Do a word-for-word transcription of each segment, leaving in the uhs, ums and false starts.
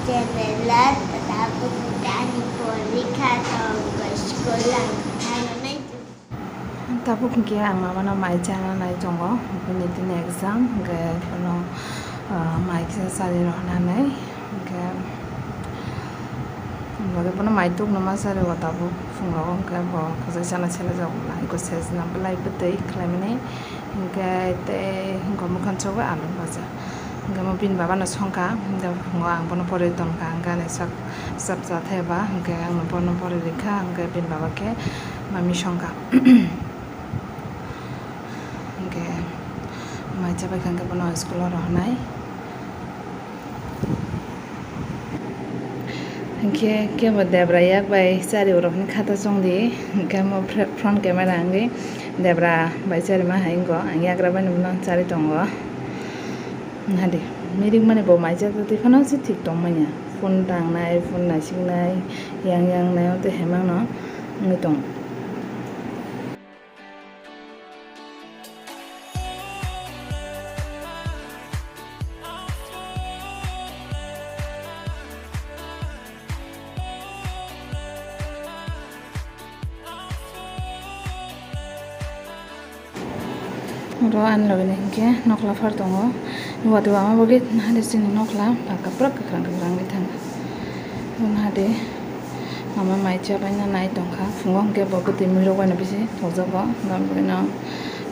Channel-o tabuk ani porikha tongkha school-o ang thangna nai. Tabuk hwnkhe ang mamano mai chana nai tongo, bini tini exam, hwnkhe bono, ah, mai kisa chari rw hwnanai, hwnkhe, hwnkhe bono mai tubunw ma chari o tabuk phungo, hwnkhe bo kwchai chana selai jago, eko sejna belai bwtwi khlaimani, hwnkhe tei hwnkhe mwkhang chogo alu baja. Hwnkhe omo bini baba no songkha, hwnkhe phungo ang bono porwi tongkha, hwnkhe ani sak, chapsa thaiba, hwnkhe ang bono porwi rikha, hwnkhe bini baba khe mami songkha. Hwnkhe mai chabai kha, hwnkhe bono school o rohornai. Hwnkhe kebo debra yak bai chari o rohorni khata chongdi, hwnkhe omo fr-, front camera wngwi debra bai chari ma hai wngkha, ang yagra bai no bono chari tongo. Nadi, mirik mani bo mai chajak twi phano se thik tong manya. Phone tangnai, phone naisiknai, yang yang nai, tei hai mano wngwi tongo. Oro ani loge ni hinkhe nokla phar tongo. Watwi ama bagwi nahani chini nokla paka pura kwkhwrang kwkhwrang wngwi thangkha. Nahadi mama mai chabaina nai tongkha. Phungo hinkhe bo bwtwi muirok baino bisi thokjago.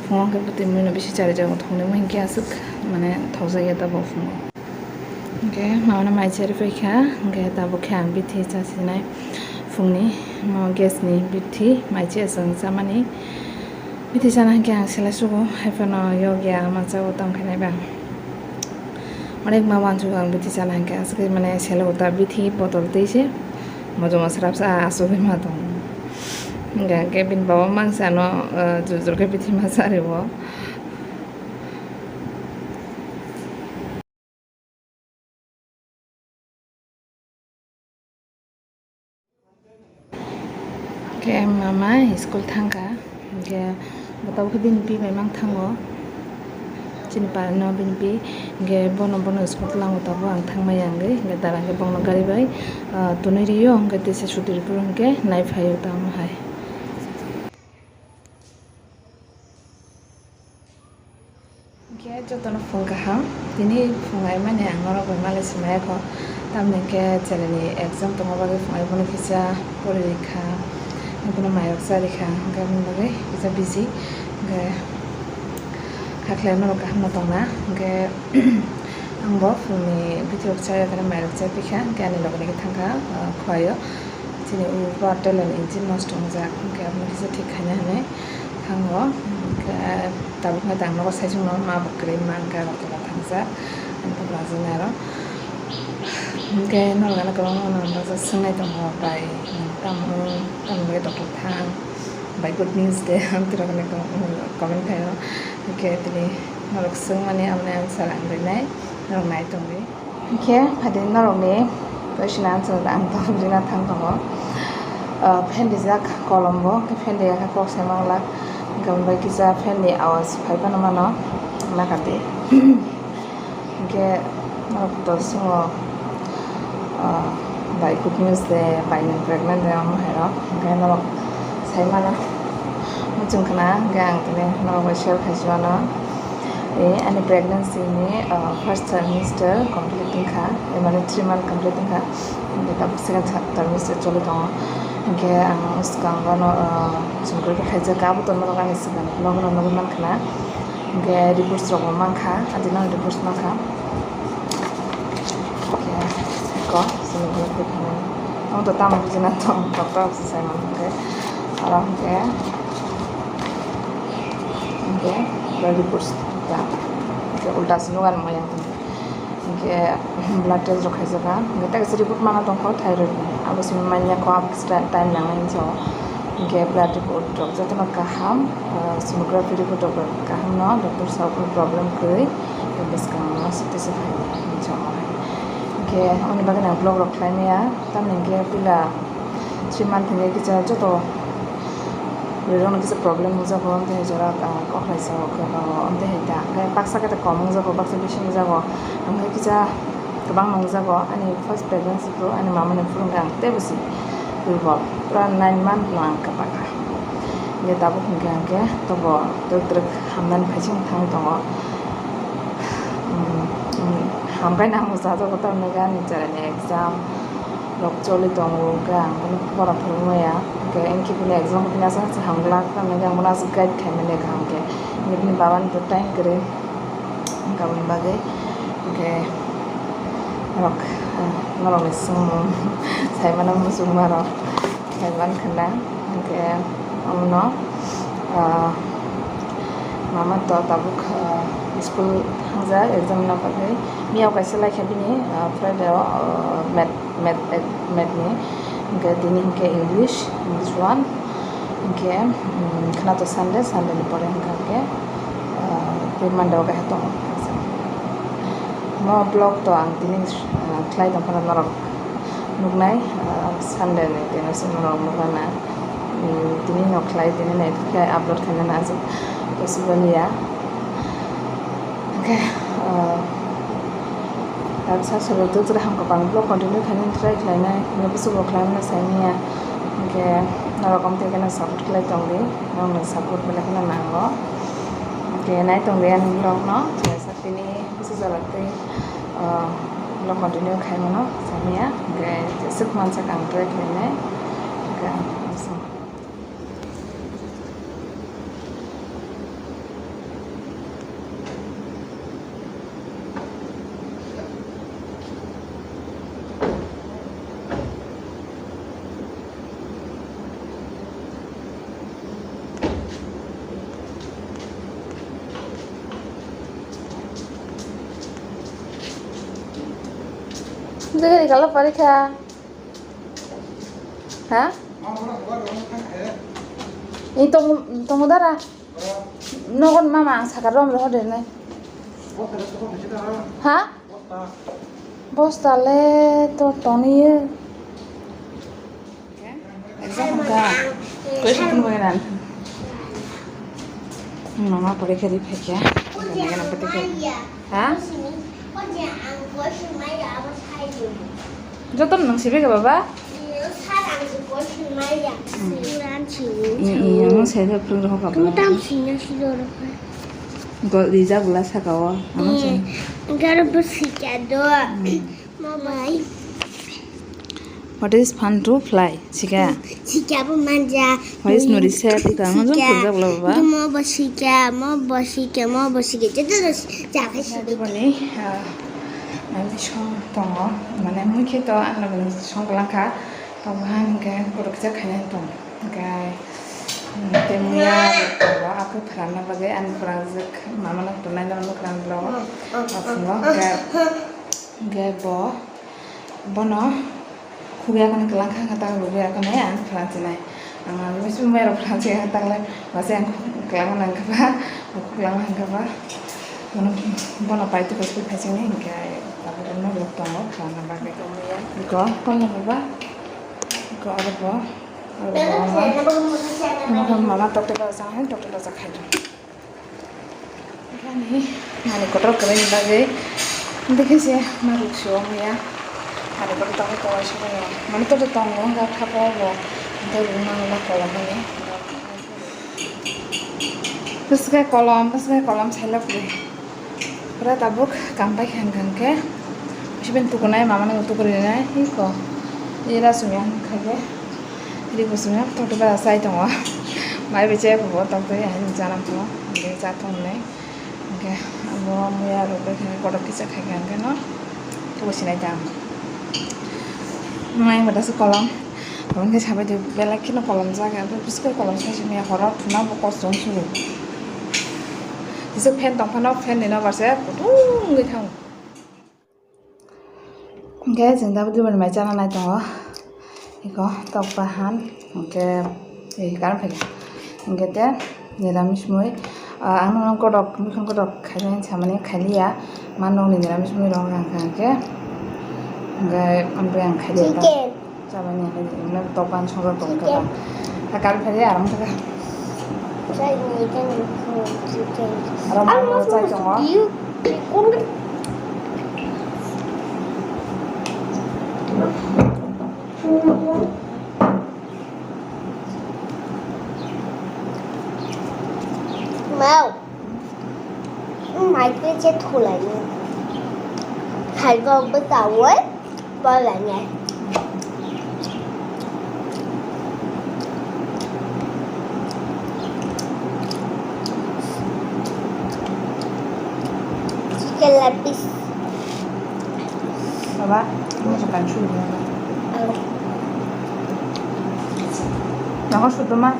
Phungo hinkhe bwtwi muino bisi charijago, thoknwi hinkhe aswk mane thokjakya tabuk phungo. Hwnkhe mamano mai chari paikha, hwnkhe tabuk khe ang bithi chasinai phungni, mo gas ni bithi mai chasong chamani. Bithi chana hwnkhe ang sela sugo, haiphano yokya ama chago tongkhe naiba. Onek ma wansugo ang bithi chana hwnkhe, aswk mane sela uta bithi botol twi se, mojomo srapsa asugwi ma tongo. Hwnkhe, hwnkhe bini baba mangsa no, ah, jujur khe bithi ma chariwo. Khe mama school thangkha, hwnkhe bo tabuk khe bini pi bai mang thango, chini parano bini pi, hwnkhe bono, bono school twlango tabuk ang thangmaya hwnkhe, hwnkhe dara hwnkhe bono gari bai, ah, tonwi rio, hwnkhe tesa sutwi rw phuru hwnkhe nai phaio tamo hai. Hwnkhe jotono phung kaham, tini phung aimani ang norok bai malai swmai kho, tamni hwnkhe chwraini exam tongma bagwi phung ai bono kisa pori rikha, bono mairok cha rikha, hwnkhe aboni bagwi kisa busy, hwnkhe hakhe norok kaham no tongna, hwnkhe ang bo phungni bithi rok cha ya, mairok cha pikha, hwnkhe ani loge loge thangkha, ah, khwlaio. Chini u ba toilet ni engine nosto wngjak, hwnkhe abono kisa thik khaina hinwi thango. Hwnkhe tabuk khe ang nogo saichung no ma bo kwrwi ma hwnkhe Agartala thangjak, ang tabuk rajani aro. Hwnkhe norok ano kwbangma no swngwi tongo, bai tamo, tamo bagwi doctor thang, bai good news de, ang twrok no comment khaio. Hwnkhe tini norok swngmani aboni answer ang rwnai, norok nai tongdi. Hwnkhe phaidi norokni question answer ang tabuk rina thang tongo. Ah, fan rijak kolombo, hwnkhe fan riya khe kok sai mangla. Hwnkhe omo bai kisa fan ni awas phai phano mano, nakar di. Hwnkhe norok to swngo, ah, bai good news de, bai nwng pregnant de, omo hai rok. Hwnkhe norok sai mano, muchung khna, hwnkhe ang tini norok bai share khai si mano. Eh, ani pregnancy ni, ah, first trimester complete wngkha, eh, mane three month complete wngkha, hwnkhe tabuk second trimester choli tongo. Hwnkhe ang swkang bono, ah, sonography khaijak, abo to norok ani swkang vlog no nugwi mankha na. Hwnkhe reports rok bo mankha, adino reports mankha. Hwnkhe eko sonography khainai. Omo to tamo bujina tong, doctor rok se sai mano hwnkhe. Oro hwnkhe Hwnkhe blood reports ta, hwnkhe ulta se nukar maya tong. Hwnkhe blood test rok khaijak kha, hwnkhe tei kaisa report mana tongkho thyroid ni, abo simi manya kho, abo kisa time nangnai hinwi sao. Hwnkhe blood report rok jotono kaham, ah, sonography report rok kaham no, doctor sao kunu problem kwrwi, hwnkhe bwskango se tesa phainai hinwi sao. Hwnkhe aboni bagwi ang vlog rok khlai maya, tamni hwnkhe puila three month hwnkhe kisa joto bwrwi rokno kisa problem wngjago, amtwi hai jora, ah, kok khlai sao, khe, ah, amtwi hai da. Hwnkhe baksa khe ta kom wngjago, baksa bisi wngjago. Hwnkhe kisa Kwbang nungjago, ani first pregnancy bo ani mama ni phwrwngkha ang teibo si durbol, pura nine month no ang kwpakha. Hingke tabuk hingke hingke tobo twk twk hamnani phaising thangwi tongo. Hmm, hmm, hambai nang bo chajago tamni gani chwraini exam rok choli tongo, hingke ang bono pora phuru maya, hingke engke bini exam bini aswk aswk hamglak tamni hingke ang bono aswk guide khaimani kaham khe, hingke bini baba ni bo time kwrwi. Aboni bagwi hingke norok, norokni swngmung saimano muchungmarok saiman khwna hingke omono, ah, mama to tabuk, ah, school thangjak exam na bagwi. Miyao kaisa laikha bini, ah, Friday o, ah, math, math, math ni. Hingke tini hingke English, English one. Hingke, mm, khwna to Sunday, Sunday ni pore hingka hingke, ah, tei Monday o kaiha tongo. Mo vlog to ang tini, ah, khlai tongphano norok nuknai, ah, Sunday ni tini se norok nukna na. Mm, tini no khlai, tini nai khe upload khaina na aswk possible ya. Hingke, ah, Ang sa salo twk twk hamkha pang vlog continue khainani try khlainai, hingke bwswk bo khlaimano saimanya. Hingke norok omtwi kheno support khlai tongdi, norokni support belai kheno nango. Hingke nai tongdi ani vlog no, jesa tini bwswk jora twi, ah, vlog continue khaimano saimanya, hingke jeswk mansak ang try khlainai. Hingke ang Jagari kala parikha. Ha? Ini tong tong dara. Nogon mama ang sakar rom roho de ne. Ha? Bosta le to toniye. Exam ka. Question ko ran. Mama pore kari phekya. Ha? Joto nang sibe ka baba? Sir, ang si question maya. Sir, ang si. Ang sai da phung roho ka. Kamu tam sinya si doro ka. Go rija bula saka o. Ang sai. Garo bu sikya do. Mobile. What is fun to fly? Sika. Sika bu manja. What is nuri set? Ika ang jom kurja bula baba. Mo bo sika, mo bo sika, mo bo sika. Joto jaga sika. Boni, ah, ang song tongo. Mane mui khe to ang song langkha. Tongo hingke borok kisa khainai tong. Hingke, mm, tei muya rok tongo, aphuru phrangna bagwi ani phrang jwk mama no tongnai no nukha ang vlog o. Aphuru hingke, hingke bo, bono khugui akhani kwlangkha, hwnkhe ta rwgwi akhani ang phrang chinai. Ang ang bisi muya rok phrang chinai, ta le masa ang kwlangma nang kha ba, kwlangma hwnkha ba. Bono, bono paithago se phaisingni hingke tabuk no vlog tongo khlana bagwi. Iko, kono baba? Iko aro bo, aro bo ama. Ama khe mama tokte baja hai, tokte baja khai do. Ani mani kotor kwrwini bagwi. Dekhe se ma ruk suo muya. Mani kotor tongwi tongwi suo muya. Mani kotor tongo wngkha kha bo bo. Tei rung mangla kolom hwnwi. Bwswk khe kolom, bwswk khe kolom sailok di. Pura tabuk kam pai kha hwnkhe, sibini tukunai mama nw tukurinai iko. Ira sumya hwnkhe, ri bo sumya tokte ba chai tongo. Mai bai chai bo tokte hai chana pho, hwnkhe cha thoknai. Hwnkhe abo muya rok bai khe kotor kisa khai kha hwnkhe no tubu sinai ta. Mai bo dasu kolom. Hwnkhe sabai de belai kheno kolom jaga, bwswk kolom sai simi horo thuna bo kosom suru. Kisa fan tong phano fan ni nobar se kutung wngwi thango. Hwnkhe chwng da bwdwbani mai chana nai tongo. Iko tok bahan hwnkhe tei karon phaikha. Hwnkhe te niramis mui, ah, ang nokno kotok, mikon kotok khaimani samani khailiya. Ma nokni niramis mui rok ang kha hwnkhe. Hwnkhe ang khe ang khailiya ta. Chicken. Chabani hai tok ban songjak tong khe ba. Chicken. Ta kari phari aram khe. Chai ni kan chicken. Aram chai tongo. You. Mai twi che thulainai. Khairok bwchaui polainai. Chicken leg piece. Baba, ini bukan sudah. Ang. Nako sudah mah.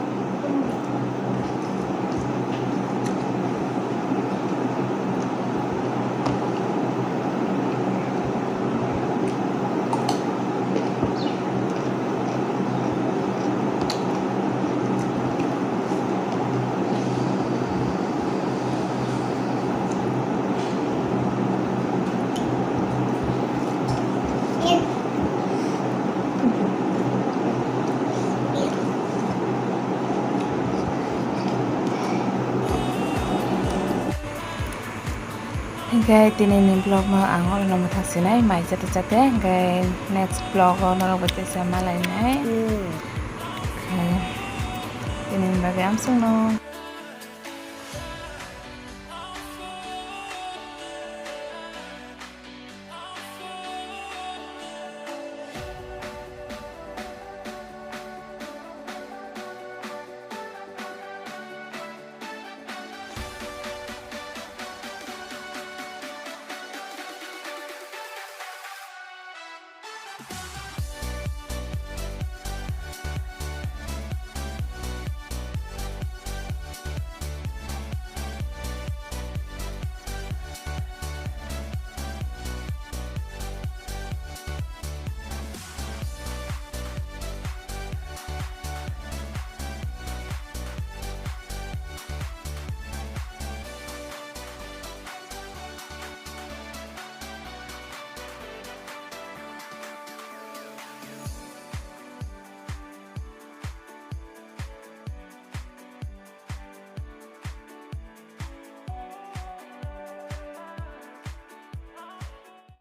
Hingke tini ni vlog no ang oro no mwthak sinai mai chate chate, hingke next vlog o norok bai teisa malainai. Hmm. Hingke tini ni bagwi amsong no.